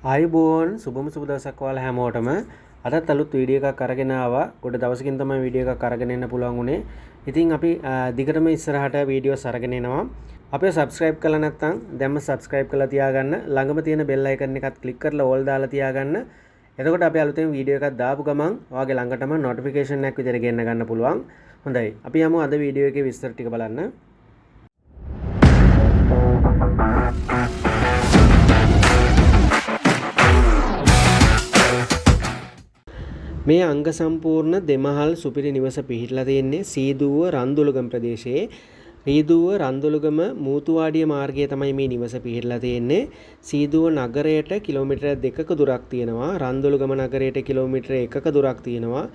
ආයුබෝවන්, සුබම සුබ දවසක් ඔයාලා හැමෝටම. අදත් අලුත් වීඩියෝ එකක් අරගෙන ආවා. ගොඩ දවසකින් තමයි වීඩියෝ එකක් අරගෙන එන්න පුළුවන් වුණේ. ඉතින් අපි දිගටම ඉස්සරහට වීඩියෝස් අරගෙන එනවා. අපිව සබ්ස්ක්‍රයිබ් කරලා නැත්නම් දැන්ම සබ්ස්ක්‍රයිබ් කරලා තියාගන්න. ළඟම තියෙන බෙල් අයිකන් එකත් ක්ලික් කරලා ඕල් දාලා තියාගන්න. එතකොට අපි අලුතෙන් වීඩියෝ එකක් දාපු ගමන් ඔයාගේ ළඟටම නොටිෆිකේෂන් එකක් විදිහට ගෙන්න ගන්න පුළුවන්. හොඳයි. අපි යමු අද වීඩියෝ එකේ විස්තර ටික බලන්න. මේ අංග සම්පූර්ණ දෙමහල් සුපිරි නිවස පිහිටලා තියෙන්නේ සීදුව රන්දුලගම ප්‍රදේශයේ. රීදුව රන්දුලගම මූතුවාඩිය මාර්ගයේ තමයි මේ නිවස පිහිටලා තියෙන්නේ. සීදුව නගරයට කිලෝමීටර 2ක දුරක් තියෙනවා. රන්දුලගම නගරයට කිලෝමීටර 1ක දුරක් තියෙනවා.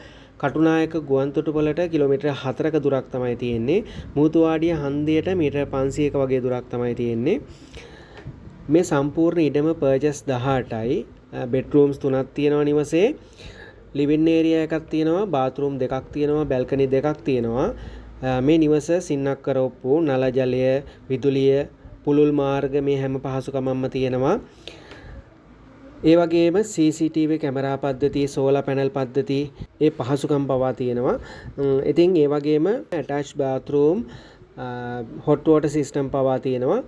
කටුනායක ගුවන්තොටුපළට කිලෝමීටර 4ක දුරක් තමයි තියෙන්නේ. මූතුවාඩිය හන්දියට මීටර 500ක වගේ දුරක් තමයි තියෙන්නේ. මේ සම්පූර්ණ ඉඩම පර්චස් 18යි. බෙඩ්රූම්ස් 3ක් තියෙනවා නිවසේ. ලිවින් ඒරියා එකක් තියෙනවා, බාත්රූම් 2ක් තියෙනවා, බැල්කනි 2ක් තියෙනවා. මේ නිවස සින්නක්කර ඔප්පු, නල ජලය, විදුලිය, පුළුල් මාර්ග මේ හැම පහසුකමක්ම තියෙනවා. ඒ වගේම CCTV camera පද්ධති, සෝලාර් පැනල් පද්ධති ඒ පහසුකම් පවා තියෙනවා. ඉතින් ඒ වගේම attach bathroom, hot water system පවා තියෙනවා.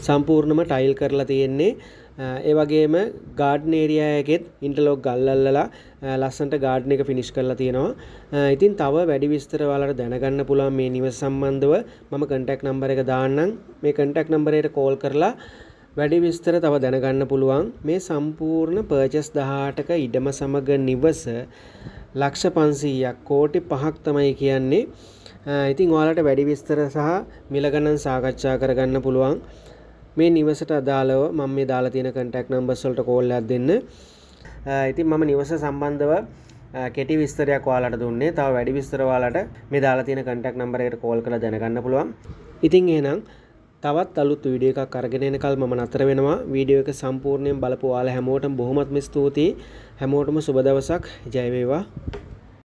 සම්පූර්ණම ටයිල් කරලා තියෙන්නේ. ඒ වගේම ගාඩන් ඒරියා එකෙත් ඉන්ටර්ලොක් ගල් අල්ලලා ලස්සනට ගාඩන් එක ෆිනිෂ් කරලා තියෙනවා. ඉතින් තව වැඩි විස්තර ඔයාලට දැනගන්න පුළුවන් මේ නිවස සම්බන්ධව මම කන්ටැක්ට් නම්බර් එක දාන්නම්. මේ කන්ටැක්ට් නම්බර් එකට කෝල් කරලා වැඩි විස්තර තව දැනගන්න පුළුවන්. මේ සම්පූර්ණ පර්චස් 18ක ඉඩම සමග නිවස ලක්ෂ 500ක් කෝටි 5ක් තමයි කියන්නේ. ඉතින් ඔයාලට වැඩි විස්තර සහ මිල ගණන් සාකච්ඡා කරගන්න පුළුවන්. මේ නිවසට අදාළව මම මේ දාලා තියෙන කන්ටැක්ට් නම්බර්ස් වලට කෝල් එකක් දෙන්න. ඉතින් මම නිවස සම්බන්ධව කෙටි විස්තරයක් ඔයාලට දුන්නේ. තව වැඩි විස්තර ඔයාලට මේ දාලා තියෙන කන්ටැක්ට් නම්බර් එකට කෝල් කරලා දැනගන්න පුළුවන්. ඉතින් එහෙනම් තවත් අලුත් වීඩියෝ එකක් අරගෙන එනකල් මම නතර වෙනවා. වීඩියෝ එක සම්පූර්ණයෙන් බලපු ඔයාලා හැමෝටම බොහොමත්ම ස්තුතියි. හැමෝටම සුබ දවසක්. ජය වේවා.